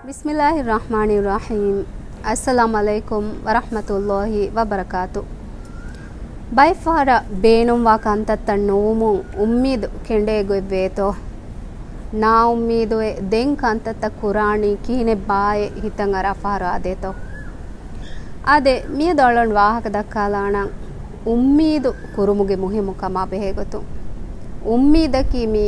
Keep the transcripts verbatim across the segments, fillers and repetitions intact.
ބިސްމިއްލާހި ރަޙްމާނި ރަޙީމް. އައްސަލާމް ޢަލައިކުމް ވަރަޙްމަތުﷲި ވަބަރަކާތު. ބައެއްފަހަރަށް ބޭނުންވާ ކަންތައްތައް ނުވުމުން އުއްމީދު ކެނޑޭ ގޮތްވޭތޯ؟ ނާއުއްމީދުވެ ދެން ކަންތައްތައް ކުރާނީ ކިހިނެއްބާއޭ ހިތަށް އަރާ ފަހަރު އާދޭތޯ؟ އާދެ، މިއަދު އަޅުން ވާހަކަ ދައްކާލާނަން، އުއްމީދު ކުރުމުގެ މުހިއްމު ކަމާ ބެހޭގޮތުން. އުއްމީދަކީ މި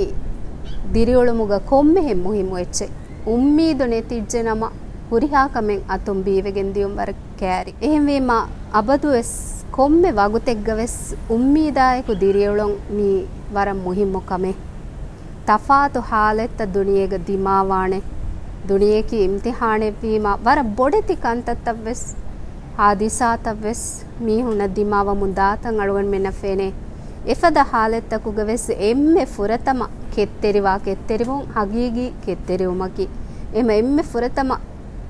ދިރިއުޅުމުގަ ކޮންމެހެން މުހިއްމު އެއްޗެއް. އުއްމީދު ނެތިއްޖެނަމަ، ހުރިހާ ކަމެއް އަތުން ބީވެގެން ދިޔުން ވަރަށް ކައިރި. އެހެންވީމަ، އަބަދުވެސް ކޮންމެ ވަގުތެއްގަވެސް އުއްމީދާއެކު ދިރިއުޅުން މީ ވަރަށް މުހިއްމު ކަމެއް. ތަފާތު ހާލަތްތައް ދުނިޔޭގަ ދިމާވާނެ. ދުނިޔެއަކީ އިމްތިޙާނެއްވީމަ، ވަރަށް ބޮޑެތި ކަންތައްތައްވެސް، ހާދިސާތައްވެސް މީހުންނަށް ދިމާވަމުން ދާތަން އަޅުގަނޑުމެންނަށް ފެނޭ. އެފަދަ ހާލަތްތަކުގަވެސް އެންމެ ފުރަތަމަ ކެތްތެރިވާ ކެތްތެރިވުން ހަގީގީ ކެތްތެރިވުމަކީ. އެމަ އެންމެ ފުރަތަމަ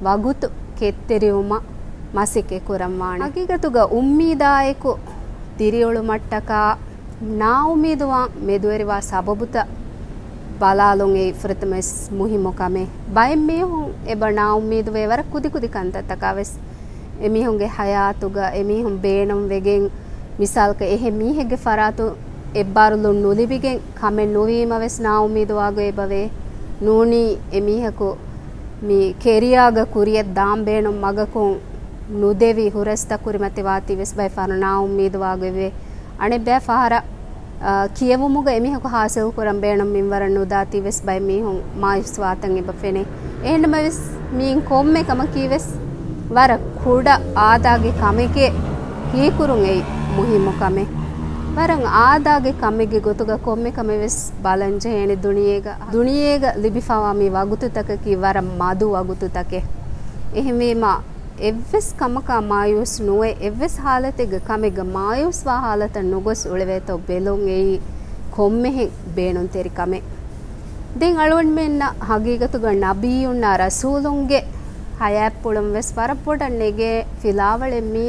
ވަގުތު ކެތްތެރިވުމަށް މަސައްކަތް ކުރަންވާނެ. ހަގީގަތުގަ އުއްމީދާއެކު ދިރިއުޅުމަށްޓަކާ ނާއުއްމީދުވާން މެދުވެރިވާ ސަބަބުތައް ބަލާލުން އެއީ ފުރަތަމަވެސް މުހިއްމު ކަމެއް. ބައެއް މީހުން އެބަ ނާއުއްމީދުވޭ ވަރަށް ކުދިކުދި ކަންތައްތަކާވެސް. އެމީހުންގެ ހަޔާތުގަ އެމީހުން ބޭނުން ވެގެން، މިސާލަކަށް އެހެން މީހެއްގެ ފަރާތުން އެއްބާރުލުން ނުލިބިގެން ކަމެއް ނުވީމަވެސް ނާއުއްމީދުވާގޮތް އެބަވޭ. ނޫނީ އެމީހަކު މި ކެރިއާގަ ކުރިއަށް ދާން ބޭނުން މަގަކުން ނުދެވި ހުރަސްތައް ކުރިމަތިވާތީވެސް ބައެއް ފަހަރު ނާއުއްމީދުވާގޮތްވޭ. އަނެއްބައި ފަހަރަށް، އާ، ކިޔެވުމުގަ އެމީހަކު ހާސިލް ކުރަން ބޭނުން މިންވަރަށް ނުދާތީވެސް ބައެއް މީހުން މާޔޫސްވާތަން އެބަ ފެނޭ. އެހެންނަމަވެސް މިއިން ކޮންމެ ކަމަކީވެސް ވަރަށް ކުޑަ އާދާގެ ކަމެކޭ ހީކުރުން އެއީ މުހިއްމު ކަމެއް. ވަރަށް އާދާގެ ކަމެއްގެ ގޮތުގަ ކޮންމެ ކަމެއް ވެސް ބަލަން ޖެހޭނެ ދުނިޔޭގަ. ދުނިޔޭގަ ލިބިފަވާ މި ވަގުތުތަކަކީ ވަރަށް މަދު ވަގުތުތަކެއް. އެހެންވީމަ، އެއްވެސް ކަމަކާ މާޔޫސް ނުވެ، އެއްވެސް ހާލަތެއްގަ ކަމެއްގަ މާޔޫސްވާ ހާލަތަށް ނުގޮސް އުޅެވޭތޯ ބެލުން އެއީ ކޮންމެހެން ބޭނުންތެރި ކަމެއް. ދެން އަޅުގަނޑުމެންނަށް ހަގީގަތުގަ ނަބިއްޔުންނާ ރަސޫލުންގެ ހަޔާތްޕުޅުން ވެސް ވަރަށް ބޮޑަށް ނެގޭ ފިލާވަޅެއް މީ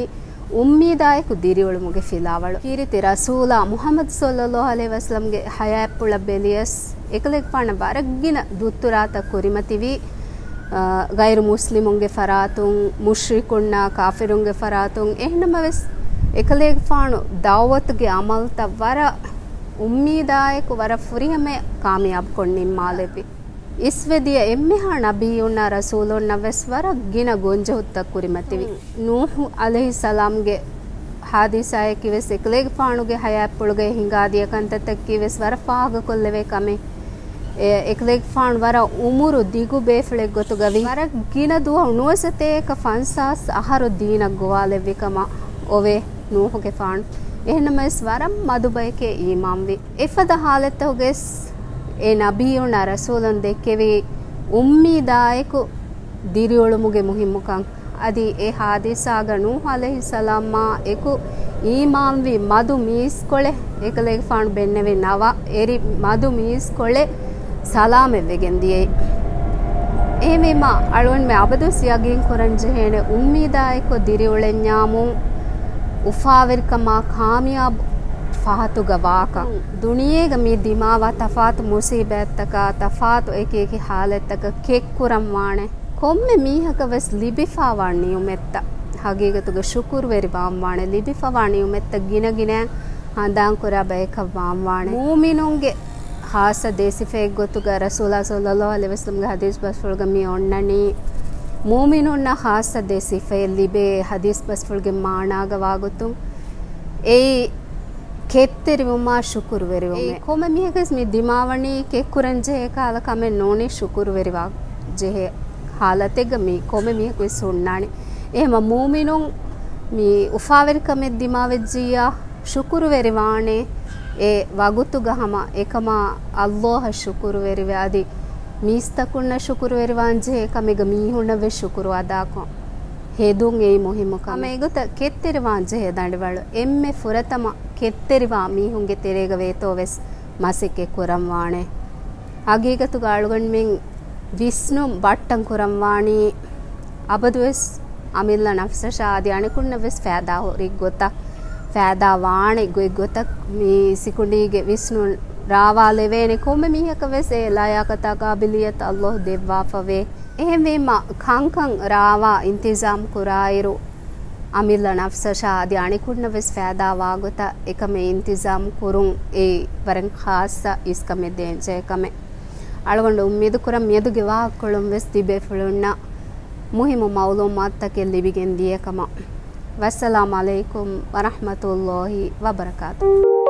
އުއްމީދާއެކު ދިރިއުޅުމުގެ ފިލާވަޅު. ކީރިތި ރަސޫލާ މުޙައްމަދު ޞައްލައްލާހު ޢަލައިހި ވަސައްލަމްގެ ހަޔާތްޕުޅަށް ބެލިޔަސް، އެކަލޭގެފާނަށް ވަރަށްގިނަ ދުއްތުރާތައް ކުރިމަތިވީ، އަ، ޣައިރު މުސްލިމުންގެ ފަރާތުން، މުޝްރިކުންނާ ކާފިރުންގެ ފަރާތުން. އެހެންނަމަވެސް، އެކަލޭގެފާނު ދަޢުވަތުގެ ޢަމަލުތައް ވަރަށް އުއްމީދާއެކު ވަރަށް ފުރިހަމަޔަށް ކާމިޔާބުކޮށް ނިންމާލެއްވި. އިސްވެދިޔަ އެންމެހާ ނަބިއްޔުންނާ ރަސޫލުންނަށް ވެސް ވަރަށް ގިނަ ގޮންޖެހުންތައް ކުރިމަތިވި. ނޫޙު ޢަލައިހިއްސަލާމްގެ ޙާދިސާއަކީ ވެސް އެކަލޭގެފާނުގެ ޙަޔާތްޕުޅުގައި ހިނގާދިޔަ ކަންތައްތަކަކީ ވެސް ވަރަށް ފާހަގަކޮށްލެވޭ ކަމެއް. އެ، އެކަލޭގެފާނު ވަރަށް އުމުރު ދިގު ބޭފުޅެއް ގޮތުގަވި ވަރަށް ގިނަ ދުވަހު ނުވަސަތޭކަ ފަންސާސް އަހަރު ދީނަށް ގޮވާލެއްވި ކަމަށް އޮވޭ ނޫޙުގެފާނު. އެހެންނަމަވެސް ވަރަށް މަދު ބަޔެކޭ އީމާންވި. އެފަދަ ހާލަތްތަކުގައި އެ ނަބިއްޔުންނާ ރަސޫލުން ދެއްކެވީ އުއްމީދާއެކު ދިރިއުޅުމުގެ މުހިއްމުކަން. އަދި އެ ޙާދިސާގަ ނޫޙު ޢަލައިހިއްސަލާމާ އެކު އީމާންވި މަދު މީސްކޮޅެއް އެކަލޭގެފާނު ބެންނެވި ނަވަ އެރި މަދު މީސްކޮޅެއް ސަލާމަތްވެގެން ދިޔައީ. އެހެންވީމާ، އަޅުގަނޑުމެން އަބަދުވެސް ޔަގީން ކުރަން ޖެހޭނެ އުއްމީދާއެކު ދިރިއުޅެންޏާމު އުފާވެރިކަމާ ކާމިޔާބު ފަހަތުގަ ވާކަން. ދުނިޔޭގަ މި ދިމާވާ ތަފާތު މުސީބާތްތަކާ، ތަފާތު އެކި އެކި ހާލަތްތަކަށް ކެތްކުރަންވާނެ. ކޮންމެ މީހަކަށް ވެސް ލިބިފާވާ ނިޢުމަތްތައް ހަގީގަތުގަ ޝުކުރުވެރިވާން ވާނެ. ލިބިފަވާ ނިޢުމަތްތައް ގިނަ ގިނައިން ހަނދާންކުރާ ބަޔަކަށް ވާން ވާނެ. މުއުމިނުންގެ ޚާއްޞަ ދެ ސިފައެއްގޮތުގަ ރަސޫލާ ޞައްލައްލާހު ޢަލައިހި ވަސައްލަމްގެ ޙަދީޘް ބަސްފުޅުގަ މި އޮންނަނީ. މުއުމިނުންނަށް ޚާއްޞަ ދެ ސިފައެއް ލިބޭ ޙަދީޘް ބަސްފުޅުގެ މާނާގަ ވާގޮތުން. އެއީ ކެތްތެރިވުމާ ޝުކުރުވެރިވުމޭ. އެއީ ކޮންމެ މީހަކަސް މި ދިމާވަނީ ކެތްކުރަން ޖެހޭ ކަހަލަ ކަމެއް ނޫނީ ޝުކުރުވެރިވާ ޖެހޭ ޙާލަތެއްގަ މި ކޮންމެ މީހަކު ވެސް ހުންނާނެ. އެހެމަ މުއުމިނުން މި އުފާވެރިކަމެއް ދިމާވެއްޖިއްޔާ ޝުކުރުވެރިވާނެ. އެ ވަގުތުގަ ހަމަ އެކަމާ ﷲ އަށް ޝުކުރުވެރިވެ އަދި މީސްތަކުންނަށް ޝުކުރުވެރިވާން ޖެހޭ ކަމެއްގަ މީހުންނަށް ވެސް ޝުކުރު އަދާކޮށް ހެދުން އެއީ މުހިއްމު ކަމެއް. ހަމަ އެގޮތަށް ކެތްތެރިވާން ޖެހޭ ދަނޑިވަޅު އެންމެ ފުރަތަމަ ކެތްތެރިވާ މީހުންގެ ތެރޭގަ ވޭތޯ ވެސް މަސައްކަތް ކުރަން ވާނެ. ހަގީގަތުގަ އަޅުގަނޑުމެން ވިސްނުން ބައްޓަން ކުރަން ވާނީ އަބަދުވެސް އަމިއްލަ ނަފްސަށާ އަދި އަނެކުންނަށް ވެސް ފައިދާ ހުރި ގޮތަށް، ފައިދާ ވާނެ ގޮތް ގޮތަށް މި ސިކުނޑީގެ ވިސްނުން ރާވާލެވޭނެ ކޮންމެ މީހަކަށް ވެސް އެ ލަޔާގަތާ ގާބިލިއްޔަތު ﷲ ދެއްވާފަވޭ. އެހެންވީމަ ކަންކަން ރާވާ އިންތިޒާމް ކުރާއިރު، އަމިއްލަ ނަފްސަށާ އަދި އަނެކުންނަށް ވެސް ފައިދާ ވާގޮތަށް އެކަމެއް އިންތިޒާމް ކުރުން އެއީ ވަރަށް ޚާއްޞަ އިސްކަމެއް ދޭންޖެހޭ ކަމެއް. އަޅުގަނޑު އުއްމީދު ކުރަން މިއަދުގެ ވާހަކަކޮޅުން ވެސް ތިބޭފުޅުންނަށް މުހިއްމު މައުލޫމާތުތަކެއް ލިބިގެން ދިޔަ ކަމަށް. ވައްސަލާމް ޢަލައިކުމް ވަރަޙްމަތުﷲި ވަބަރަކާތުހު.